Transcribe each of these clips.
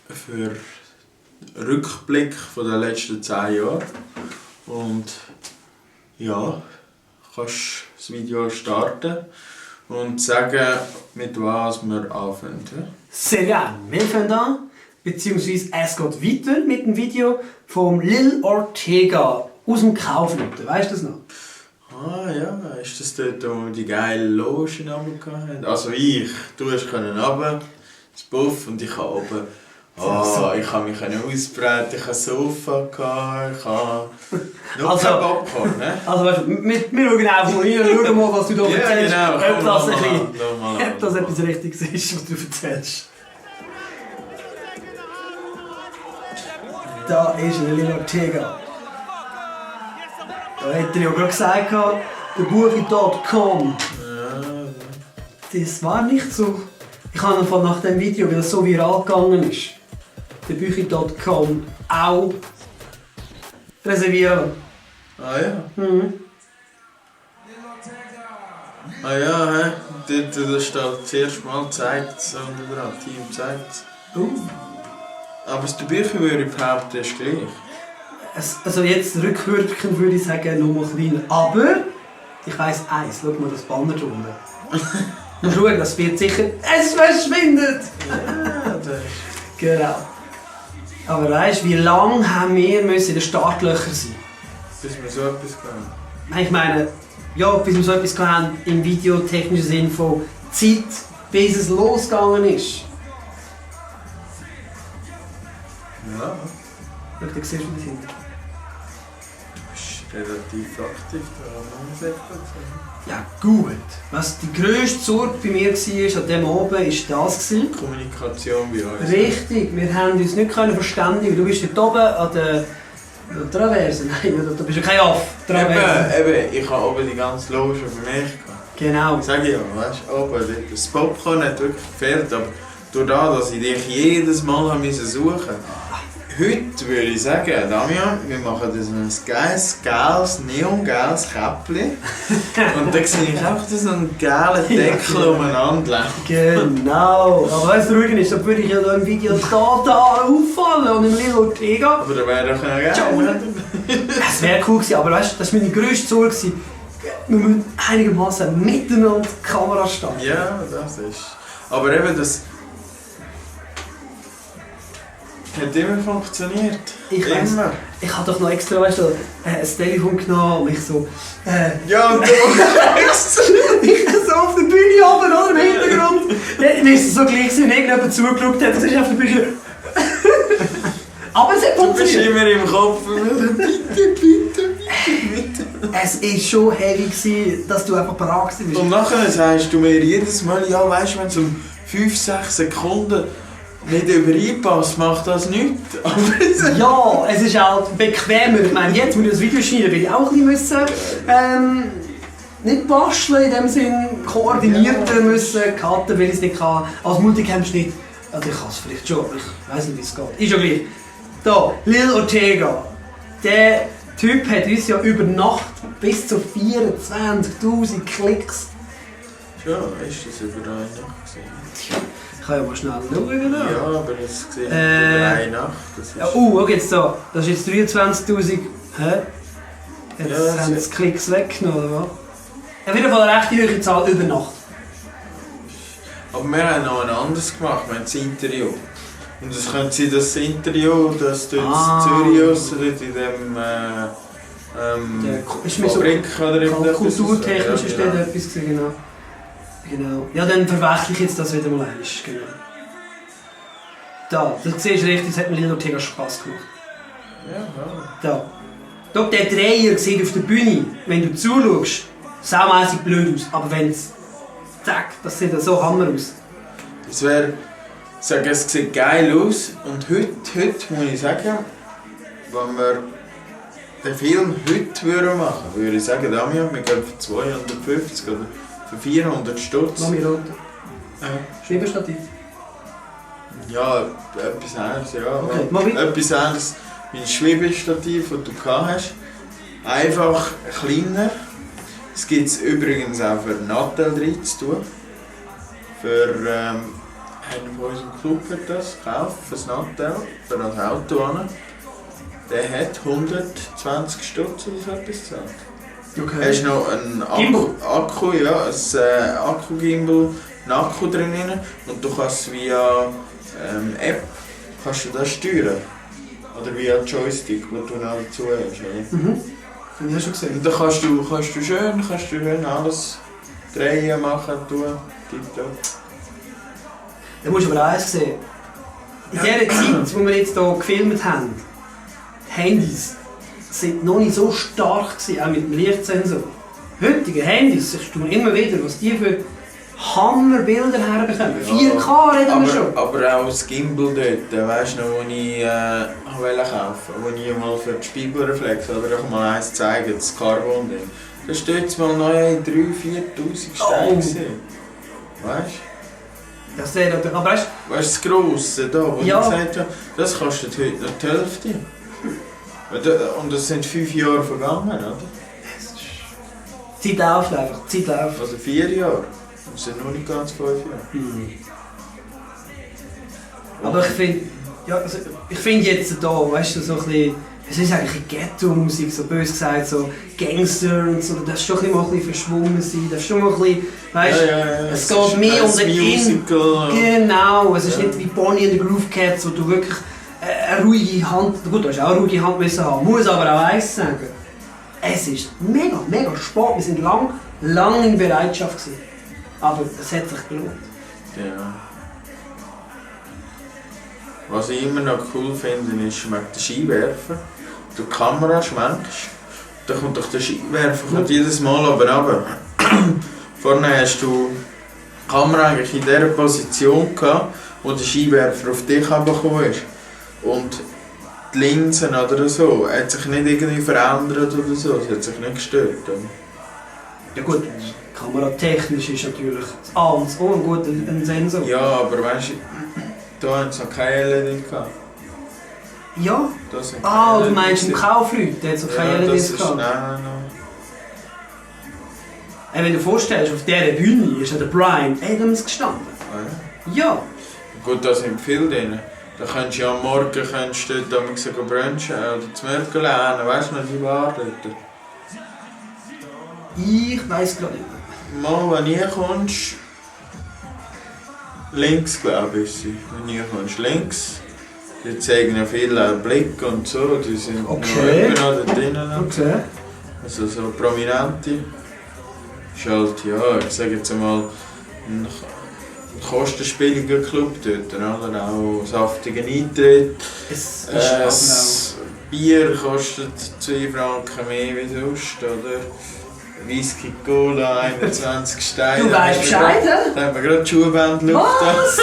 für Rückblick von den letzten 10 Jahren. Und ja, kannst das Video starten und sagen, mit was wir anfangen. Sehr gerne. Wir fangen an, beziehungsweise es geht weiter mit dem Video von Lil Ortega aus dem Kaufleuten. Weißt du das noch? Ah ja, ist das dort, wo wir die geile Lotion hatten? Also du hast runter, das Buff und ich habe oben. Ich kann mich ausbreiten, ich hatte Sofa, ich habe noch kein Popcorn. Ne? Also weißt du, wir schauen einfach mal rein und schauen mal, was du da erzählst. Genau. Ob das etwas Richtiges ist, was du erzählst. Da ist Lil Ortega. Da hat er ja gerade gesagt, der Buchi.com. Das war nicht so. Ich habe einfach nach dem Video, weil es so viral gegangen ist, der Buchi.com auch reservieren. Ah ja? Mhm. Ah ja, hä? Dort ist das erste Mal gezeigt, so ein Team zeigt. Aber das Bücher würde ich behaupten, ist gleich. Also jetzt rückwirkend würde ich sagen, noch mal kleiner. Aber ich weiss eins, schau mal das Banner drunter. Mal schauen, das wird sicher. Es verschwindet! Ja, das ist. Genau. Aber weißt du, wie lange haben wir in den Startlöchern sein? Bis wir so etwas haben. Ich meine, ja, bis wir so etwas haben im videotechnischen Sinn von Zeit, bis es losgegangen ist. Ja. Schau, da siehst du das hinten. Du bist relativ aktiv daran. Ja gut. Was die grösste Sorge bei mir war an diesem Abend, war das. Kommunikation bei uns. Richtig, wir haben uns nicht verständigen. Du bist dort oben an der Traverse. Nein, du bist ja kein Aff. Eben, ich habe oben die ganze Loge für mich gehabt. Genau. Sag ich ja, weißt du, oben, das Popcorn hat wirklich gefehlt, aber durch das, dass ich dich jedes Mal suchen musste. Heute würde ich sagen, Damian, wir machen das ein geiles, neongeiles Käppchen. Und dann sehe ich einfach so einen geilen Deckel umeinander laufen. Genau. Aber weißt du, ruhig ist, dann würde ich ja da im Video da auffallen und im Lil Ortega. Aber da wäre doch geil. Es wäre cool gewesen, aber weißt du, das war meine grösste Sorge. Wir müssen einigermaßen miteinander die Kamera stehen. Ja, das ist. Aber eben das. Hat immer funktioniert. Ich weiss, immer. Ich habe doch noch extra ein Telefon genommen und ich so. Ja, und du ich so auf der Bühne oben, oder? Im Hintergrund. Mir ist es so gleich, wenn irgendjemand zugeschaut hat, das ist auf der Bühne. Aber es hat Du bist funktioniert. immer im Kopf. Bitte. Es war schon heavy gewesen, dass du einfach bereit bist. Und nachher sagst du mir jedes Mal, ja, weißt du, wenn es um 5-6 Sekunden nicht übereinpasst, macht das nichts. Ja, es ist halt bequemer. Ich meine, jetzt, wo ich das Video schneide, will ich auch ein bisschen nicht basteln, in dem Sinn koordinierter müssen cutten, weil ich es nicht kann. Als Multicam-Schnitt, also ich kann es vielleicht schon, aber ich weiß nicht, wie es geht. Ist ja gleich. Da, Lil Ortega. Der Typ hat uns ja über Nacht bis zu 24'000 Klicks. Ja, ist das über eine Nacht gesehen? Ich kann ja mal schnell schauen. Da. Ja, aber das gesehen über eine Nacht. Das ist... Ja, schau jetzt da. Das ist jetzt 23'000. Hä? Jetzt Ja, haben sie Klicks weggenommen, oder was? Auf jeden Fall eine recht hohe Zahl über Nacht. Aber wir haben noch ein anderes gemacht, wir haben das Interview. Und es könnte sein, dass das Interview, das dort in Zürich ist, dort in dem Ist mir so Fabrik oder irgendetwas. kulturtechnisch ist ja, dort etwas gewesen, genau. Ja, dann verwechsel ich jetzt das wieder mal einmal. Genau. Da, du siehst richtig, das hat mir Lil Ortega Spass gemacht. Ja. Da, der Dreier sieht auf der Bühne, wenn du zuschaust, saumässig blöd aus. Aber wenn es zack, das sieht so hammer aus. Es wäre, es sieht geil aus. Und heute muss ich sagen, wenn wir den Film heute machen würden, würde ich sagen, Damian, wir gehen für 250 oder für 400 Stutz. Mami runter. Schieberstativ. Ja, etwas anderes, ja. Okay, etwas anderes wie ein Schwebestativ, das du gehabt hast. Einfach kleiner. Es gibt es übrigens auch für Nattel drin zu tun. Für Einer von unserem Club hat das gekauft für das Nattel, für das Auto an. Der hat 120 Stutz oder so etwas gezahlt. Okay. Er ist noch ein Akku, ja, ein Akku-Gimbal, ein Akku drin und du kannst via App kannst du das steuern. Oder via Joystick, wo du noch dazu hast. Mhm. Habe ich auch schon gesehen. Und dann kannst du schön alles drehen, machen, tun, tipptopp. Da musst du aber eins sehen. In dieser Zeit, wo wir jetzt hier gefilmt haben, die Handys sind noch nicht so stark gewesen, auch mit dem Lichtsensor. Heutige Handys, ich tue immer wieder, was die für Hammerbilder herbekommen. 4K reden wir schon. Aber auch das Gimbal dort, weißt du noch, das ich wollte kaufen, wo ich mal für die Spiegelreflex oder auch mal eins zeigen, das Carbon-Ding. Da steht es mal noch 3'000–4'000 Steine. Weißt du? Das wäre natürlich, aber weißt du, das Grosse da, wo ich gesagt habe, das kostet heute noch die Hälfte. Und es sind 5 Jahre vergangen, oder? Die Zeit läuft einfach, die Zeit läuft. Also 4 Jahre. Das sind noch nicht ganz 5 Jahre. Mhm. Aber ich finde, ja, also ich finde jetzt da, weißt du, so ein bisschen, es ist eigentlich Ghetto-Musik, so bös gesagt, so Gangster und so, das ist schon ein bisschen verschwommen sein, das ist schon mal ein bisschen, weißt du, es geht mehr um den Musical. Genau, es ist nicht wie Bonnie and the Groove Cats, wo du wirklich eine ruhige Hand, gut, du hast auch eine ruhige Hand müssen haben, muss aber auch eins sagen, es ist mega, mega spannend, wir sind lang in Bereitschaft gewesen, aber es hat sich gelohnt. Ja. Was ich immer noch cool finde, ist mit den Scheinwerfer. Du die Kamera schwenkst, dann kommt doch der Scheinwerfer jedes Mal aber runter. Vorne hast du die Kamera eigentlich in der Position gehabt, wo der Scheinwerfer auf dich gekommen ist. Und die Linsen oder so hat sich nicht irgendwie verändert oder so, es hat sich nicht gestört. Ja gut, kameratechnisch ist natürlich das A und das O gut ein Sensor. Ja, aber weißt du, da haben sie noch keine LED gehabt. Ja? Du meinst im Kaufleute, da hat es noch keine LEDs gehabt? Nein. Wenn du dir vorstellst, auf dieser Bühne ist ja der Bryan Adams gestanden. Ja. Gut, da sind viele drin. Da könntest du ja am Morgen dort brunchen oder zu Mörken lernen, weißt du noch, die war dort. Ich weiss gar nicht. Mal, wenn du kommst, links glaube ich, wenn du kommst, links. Die zeigen ja viel Blick und so, die sind noch dort drinnen. Okay. Also so Prominente. Ist halt, ja, ich sage jetzt einmal, ein kostenspieliger Club dort, oder? Auch saftigen Eintritt. Das Bier kostet 2 Franken mehr wie sonst, oder? Whisky Cola, 21 Steine. Du weißt Bescheid, da haben wir gerade die Schuhband luften. Was?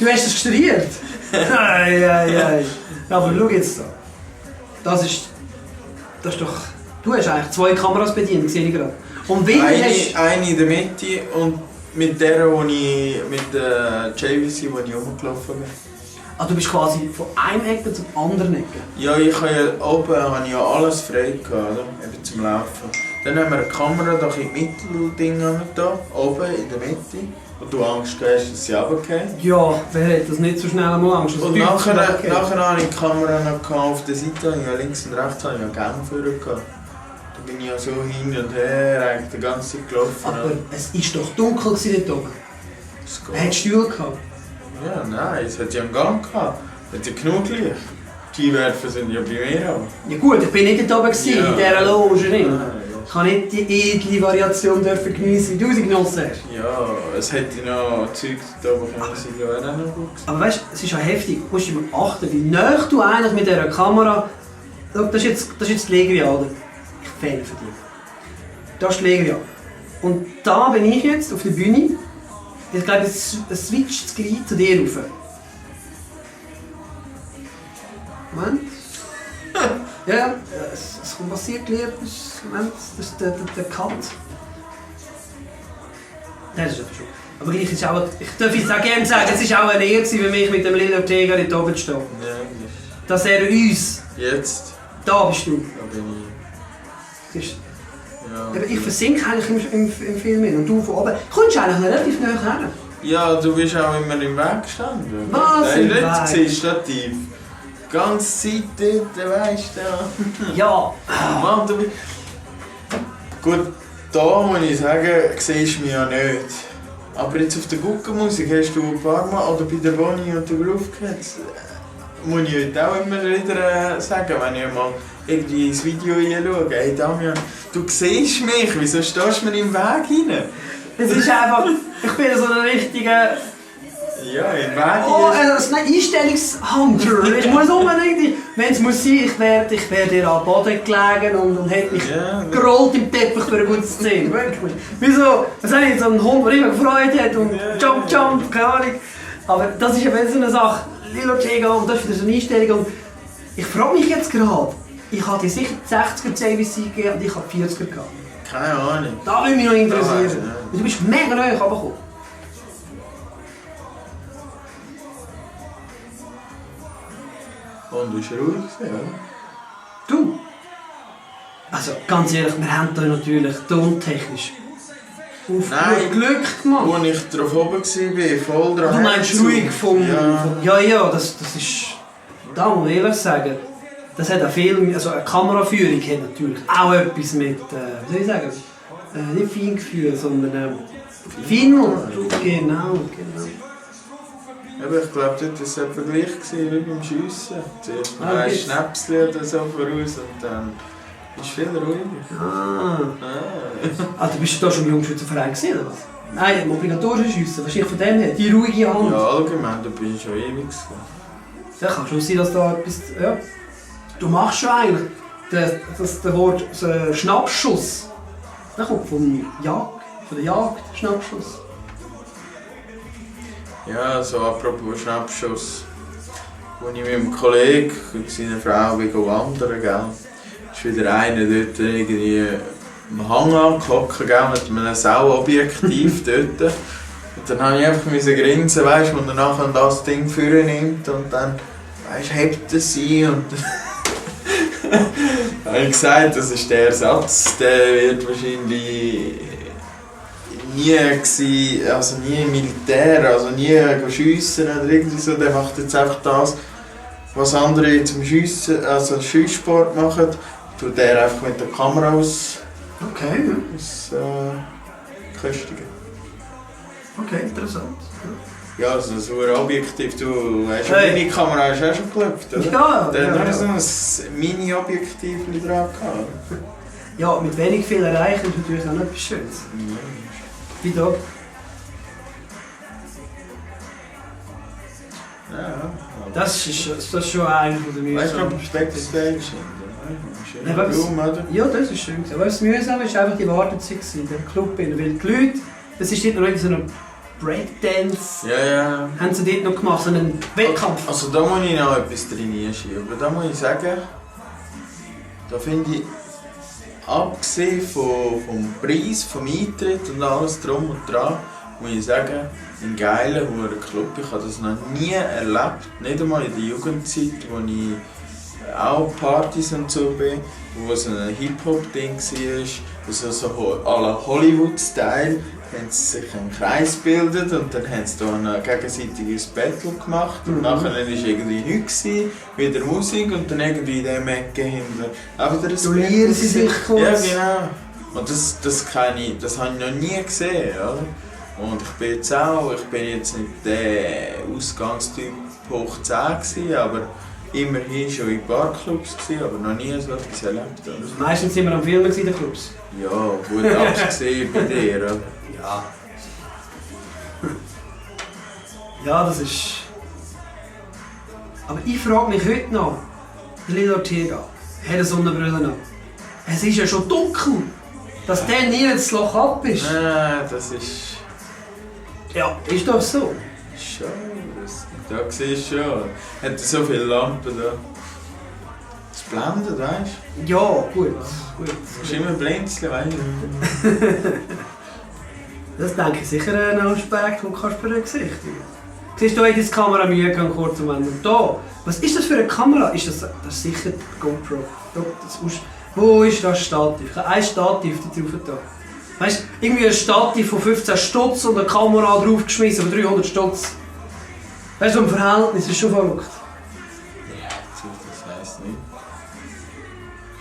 Du hast das studiert? Ei. Aber schau jetzt da. Das ist doch... Du hast eigentlich 2 Kameras bedient, sehe ich gerade. Und eine in der Mitte und mit der, mit der JVC, wo ich rumgelaufen bin. Ah, du bist quasi von einem Ecke zum anderen Ecke? Ja, oben habe ich ja alles frei gehabt, oder? Eben zum Laufen. Dann haben wir eine Kamera da in Mittelding da, oben in der Mitte. Und du Angst hast, dass sie runterfallen. Ja, wer hat das nicht so schnell einmal Angst? Und nachher habe ich die Kamera noch auf der Seite, ja, links und rechts habe ich einen Gangführer gehabt. Da bin ich ja so hin und her, eigentlich die ganze Zeit gelaufen. Aber es war doch dunkel dort oben. Er hat Stühle gehabt. Ja, nein, es hat ja einen Gang gehabt. Es hat ja genug Licht. Die Scheinwerfer sind ja bei mir auch. Ja gut, ich bin nicht dort oben, in dieser Loge drin. Ich kann nicht die edle Variation geniessen, wie du sie genossen hast. Ja, es hätte noch Zeug da oben können sein, die wären auch noch gut gewesen. Aber weißt du, es ist ja heftig. Du musst immer achten, wie nah du eigentlich mit dieser Kamera... Schau, das ist jetzt die Legria, oder? Ich fehle für dich. Das ist die Legria. Und da bin ich jetzt auf der Bühne. Ich glaube, es switcht das Gerät zu dir rauf. Moment. Ja, es passiert gleich. Moment, das ist der Cut. Das ist einfach schon. Aber gleich ist auch, ich darf jetzt auch gerne sagen, es war auch eine Ehre für mich, mit dem Lil Ortega dort oben zu stehen. Ja, dass er uns... Jetzt? Da bist du. Da bin ich. Ja. Ich versinke eigentlich im Film hin und du von oben. Kommst du eigentlich relativ nah her? Ja, du bist auch immer im Weg gestanden. Was im Weg? Du siehst Stativ. Die ganze Zeit dort, weißt du. Ja. Mann, du bist... Gut, da muss ich sagen, siehst du mich ja nicht. Aber jetzt auf der Guckenmusik hast du ein paar Mal, oder bei der Bonnie und der Groove Cats, muss ich heute auch immer wieder sagen, wenn ich mal irgendwie ins Video hinschaue. Hey Damian, du siehst mich, wieso stehst du mir im Weg rein? Es ist einfach, ich bin so ein richtiger... Ja, im Weg Oh, also ein Einstellungshunter. Ich muss unbedingt, wenn es muss sein, ich wär dir am Boden gelegen und hätte mich gerollt im Teppich für eine gute Szene. Wirklich. Wieso? Was habe ich jetzt so einen Hund, der immer gefreut hat und Jump, keine Ahnung. Aber das ist eben so eine Sache. Lil Ortega und das ist wieder so eine Einstellung. Und ich frage mich jetzt gerade, ich habe dir sicher 60er JVC gegeben und ich habe 40er gehabt. Keine Ahnung. Da würde mich noch interessieren. Du bist mega neu runtergekommen. Und du warst ruhig, oder? Du? Also ganz ehrlich, wir haben hier natürlich tontechnisch auf Glück gemacht. Als ich drauf oben war, voll dran. Du meinst ruhig vom... Ja, das ist... Da muss ich ehrlich sagen, das hat auch viel... Also eine Kameraführung hat natürlich auch etwas mit... wie soll ich sagen? Nicht Feingefühl, sondern... Genau. Aber ich glaube, dort war es ein Vergleich wie beim Schiessen. Zuerst mal ein Schnäpschen oder so voraus und dann ist es viel ruhiger. Du bist da schon im Jungschützenverein gesehen, oder was? Nein, im obligatorischen Schiessen, wahrscheinlich von dem her, die ruhige Hand. Ja, allgemein, da bin ich schon ewig. Ja, kann schon sein, dass da etwas... Ja. Du machst schon eigentlich das Wort Schnappschuss. Das kommt von der Jagd, Schnappschuss. Ja, so apropos Schnappschuss. Als ich mit einem Kollegen und seiner Frau wandern gell, ist wieder einer dort irgendwie am Hang angehockt, mit einem Sauobjektiv dort. Und dann musste ich einfach grinsen, weißt, wenn er nachher das Ding vornimmt und dann, weißt, hebt er sie und dann habe ich gesagt, das ist der Ersatz, der wird wahrscheinlich nie gewesen, also nie im Militär, also nie schiessen oder irgendwie so. Der macht jetzt einfach das, was andere zum Schiessen, also Schusssport machen, tut der einfach mit der Kamera Okay, köstigen. Okay, interessant. Ja, also so ein Objektiv, du weißt schon, meine Kamera hast du auch schon geklopft, oder? Ja. Der hat nur so ein Mini-Objektiv dran gehabt. Ja, mit wenig viel erreichen ist natürlich auch noch etwas Schönes. Wie da? Ja. Das ist schon einer von den Weißt du, mühsamen. ob Backstage Ja, das ist schön. Aber das Mühsame war einfach die Wartezeit in dem Club. Weil die Leute, das ist dort noch so ein Breakdance. Ja. Haben sie dort noch gemacht, so einen Wettkampf. Also da muss ich noch etwas drin schieben. Aber da muss ich sagen, da finde ich, abgesehen vom Preis, vom Eintritt und alles drum und dran, muss ich sagen, ein geiler Club. Ich habe das noch nie erlebt, nicht einmal in der Jugendzeit, wo ich auch Partys und so bin, wo es ein Hip-Hop-Ding war, also so à la Hollywood-Style, haben sie sich einen Kreis gebildet und dann haben sie da ein gegenseitiges Battle gemacht und nachher war irgendwie nichts, wieder Musik und dann irgendwie in dieser Ecke hinter auch wieder ein Duellieren sie sich kurz. Ja, genau. Und das habe ich noch nie gesehen, oder? Und ich bin jetzt nicht der Ausgangstyp hoch 10 gewesen, aber immerhin schon in Barclubs gewesen, aber noch nie so etwas erlebt. Oder? Meistens sind wir am Filmen in den Clubs. Ja, gut abgesehen bei dir, oder? Ja. Ja, das ist... Aber ich frage mich heute noch, der Lil Ortega, hat eine Sonnenbrille noch. Es ist ja schon dunkel, dass der nie das Loch ab ist. Das ist... Ja, ist doch so. Schon, da siehst du schon. Hat so viele Lampen da. Das blendet, weißt du? Ja, gut. Du musst immer blinzeln, weißt du? Das denke ich sicher ein Aspekt, den kannst du berücksichtigen. Siehst du, die Kamera Mühe kurz am Ende. Und da, was ist das für eine Kamera? Ist das ist sicher die GoPro. Wo ist das Stativ? Ich habe ein Stativ da drauf. Weißt du, irgendwie ein Stativ von 15 Stutz und eine Kamera draufgeschmissen von 300 Stutz. Weißt du, im Verhältnis ist schon verrückt. Ja, das heisst nicht.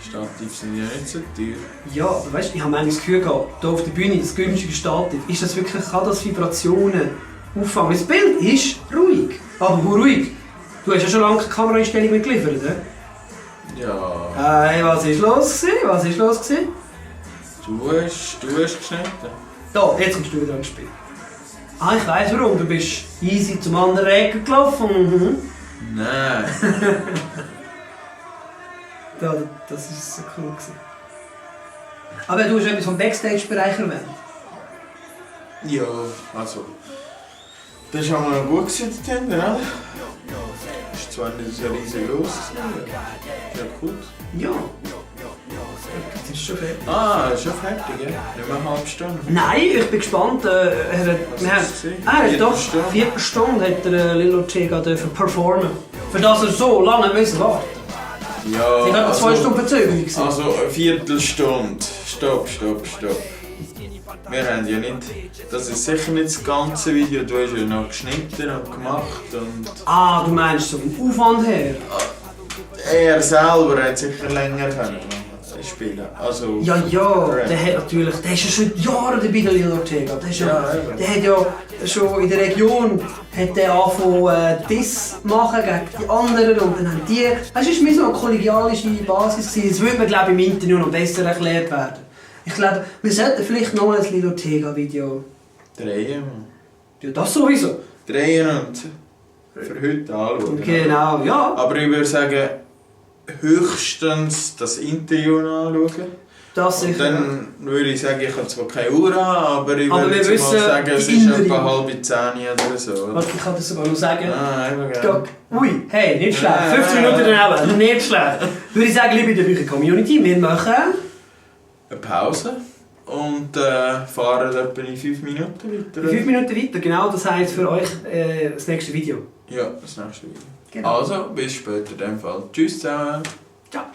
Stativ sind ja nicht so teuer. Ja, aber weißt du, ich habe manchmal das Gefühl gehabt, hier auf der Bühne, das günstige Stativ, ist das wirklich, kann das Vibrationen auffangen? Das Bild ist ruhig, aber wo ruhig? Du hast ja schon lange keine Kameraeinstellung mehr geliefert, ne? Ja. Hey, was ist los gewesen? Was ist los gewesen? Du hast geschnitten. Da, jetzt kommst du wieder ins Spiel. Ah, ich weiss warum, du bist easy zum anderen Ecken gelaufen. Mhm. Nein. Ja, das war so cool gewesen. Aber du hast etwas vom Backstage-Bereich erwähnt. Ja, also. Das war auch mal gut gewesen, dort, oder? Ist zwar nicht so riesengroß, ja gut. Ja. Das ist schon fertig. Ah, ist schon fertig, ja? Nicht mehr eine halbe Stunde. Nein, ich bin gespannt. Doch, 4 Stunden hat der Lil Tega performen. Für das er so lange müssen warten. Ja, Sie hatten 2 Stunden Verzögerung. Also eine Viertelstunde. Stopp. Wir haben ja nicht... Das ist sicher nicht das ganze Video, du hast ja noch geschnitten und gemacht und... Ah, du meinst vom Aufwand her? Er selber hat sicher länger können spielen. Also... Ja, der hat natürlich... Der ist ja schon Jahre dabei, der Lil Ortega. Der hat ja schon in der Region angefangen, Diss machen gegen die anderen und dann haben die... Es war mehr so eine kollegialische Basis. Das würde mir, glaube ich, im Interview noch besser erklärt werden. Ich glaube, wir sollten vielleicht noch ein Lil Ortega-Video... Drehen. Ja, das sowieso. Drehen und für heute anschauen. Genau, ja. Aber ich würde sagen, höchstens das Interview anschauen. Das und sicher. dann würde ich sagen, ich habe zwar keine Uhr an, aber ich Aber würde wir jetzt mal wissen, sagen, es die ist innere etwa Uhr. 9:30 oder so. Oder? Warte, ich kann das sogar noch sagen. Ah, eben gerne. Ui, hey, nicht schlecht. 15 Minuten daneben, nicht schlecht. Würde ich sagen, liebe Bücher Community, wir machen... Eine Pause und fahren etwa in 5 Minuten weiter. 5 Minuten weiter, genau. Das heisst für euch das nächste Video. Ja, das nächste Video. Genau. Also, bis später in dem Fall. Tschüss zusammen. Ciao.